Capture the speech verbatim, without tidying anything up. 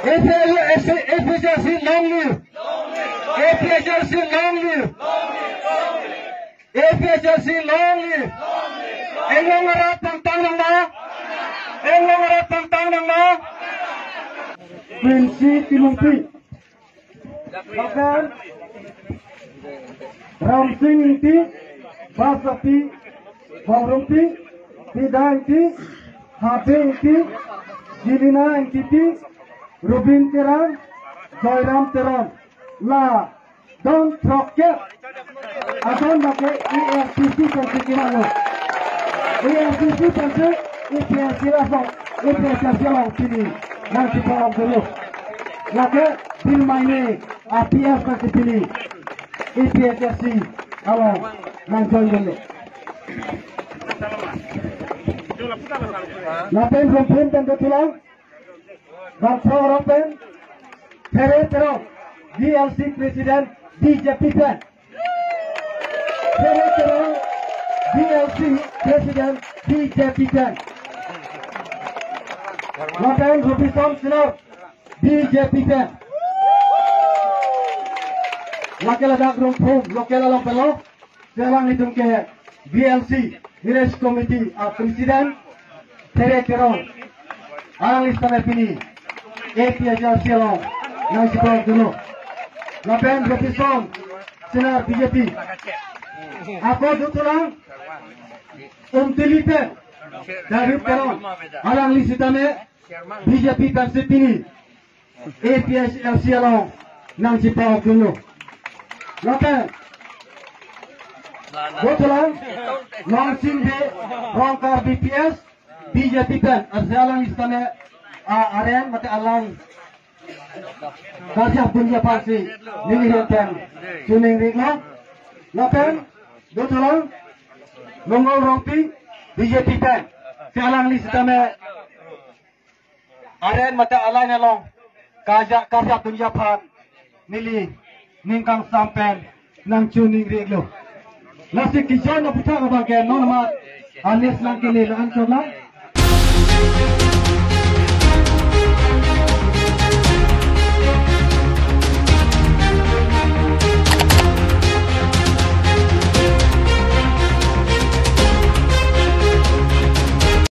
APHLC, APHLC long live! APHLC long live! APHLC long live! Inglong arat pangtang nang ma? Inglong arat pangtang nang ma? Quincy Timungpi. Lapen Ramsing Ingti, Basapi Bongrungpi, Pida Ingti, Habe Ingti, Jilina Ingtipi, Rubin Terang, Joyram Teron. La don throkkep adon lake ASDC pensi kemanglo. ASDC pensi APHLC along, APHLC along pini nangchepalongdunlo. Lake Bilmaine a-PS pensi pini APHLC along nangjoindunlo. Lapen Rumpun pen dothulang. Bangso arong pen There Terong, VLC President, BJP pen. There Terong, VLC President, BJP pen. Lapen Robinson Singnar, BJP pen. Lake ladak Rongphung local along penlo. Selang itum ke VLC Village Committee a-President There Terong, alangli sitame pini APHLC along nangchepalongdunlo. Lapen Robinson Singnar, BJP. Ako dothulang Umtili pen Daru Terong, alangli sitame BJP pensi pini APHLC along nangchepalongdunlo. Lapen dothulang Longsing Bey Rongkar, BPS, BJP pen, arse alangli sitame, a, aren mate alang karjap dunji aphansi neli ahin pen choningri-iklo. Lapen dothulang Mongol Rongpi, BJP pen, si alangli sitame aren mate alang along karjap, karjap dunji aphan neli ning kangsam pen nangchoningri-iklo. Lasi kejun aputhak abang ke non amat anis nangkele la-an chotlang.